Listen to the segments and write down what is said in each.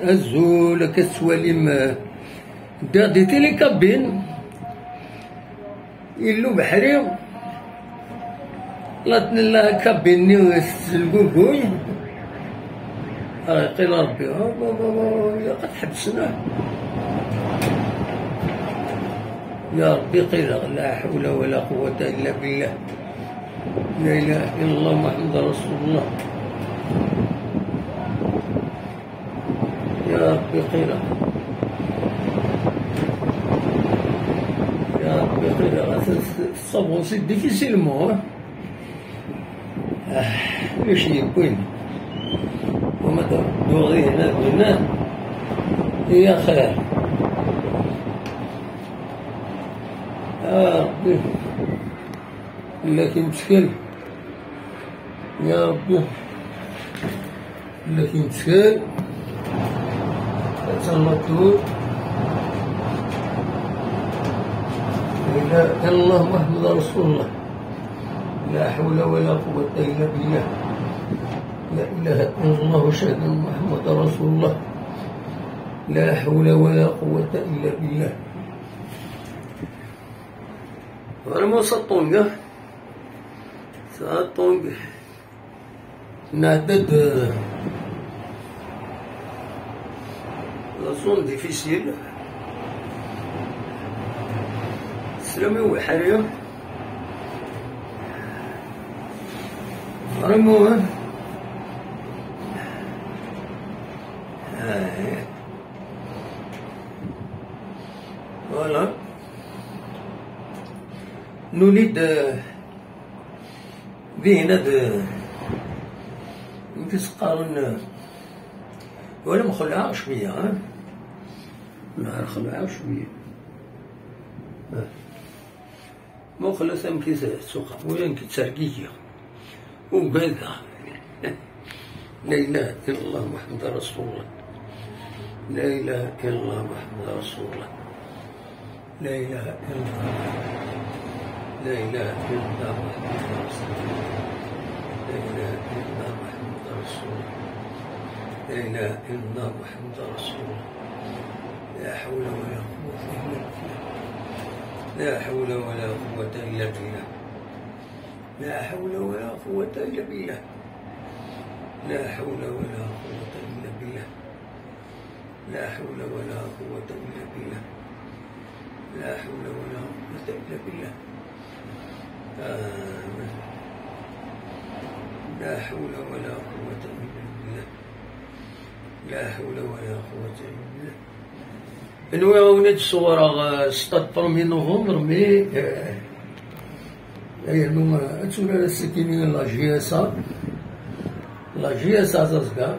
الزول كتسواليم دي تيليكابين يلو بحري لا كابيني الكوكوي قيل ربي يا قد حبسنا يا ربي قيل لا حول ولا قوة إلا بالله لا إله إلا الله محمد رسول الله يا ربي قيل يا ربي قيل الصبر c'est difficilement واش يكون وما دوري هنا هنا هي خير يا ربي لكن تشكل يا ربي لكن تشكل تسلطوا لا إله إلا الله محمد رسول الله لا حول ولا قوة إلا بالله لا إله إلا الله وأشهد أن محمد رسول الله لا حول ولا قوة إلا بالله. Vraiment ça tombe, hein? Ça tombe. نعدد la zone difficile. سلامي وحريم. Vraiment, hein? Voilà. نولد بهنا نتسقارن ولا مخلعة شوية ها مخلعة شوية مو خلاص يمكن السوق ولا يمكن تسرقية وكذا لا إله إلا الله محمد رسول الله لا إله إلا الله محمد رسول الله لا إله إلا الله لا إله إلا الله محمد رسول الله لا إله إلا الله محمد رسول الله لا إله إلا الله محمد رسول الله لا حول ولا قوة إلا بالله لا حول ولا قوة إلا بالله لا حول ولا قوة إلا بالله لا حول ولا قوة إلا بالله لا حول ولا قوة إلا بالله لا حول ولا قوة إلا بالله لا حول ولا قوة إلا بالله لا حول ولا قوة إلا بالله. نوي الصورة 6 نوفمبر mais يعني تولى السكينين la JSA la JSA تزكا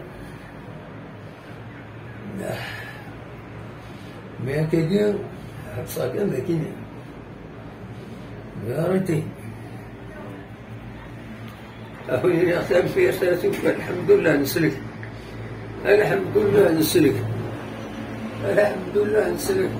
mais كاين حبسا ما كاين غارتي أخويا الحمد لله نسلك الحمد لله نسلك الحمد لله نسلك.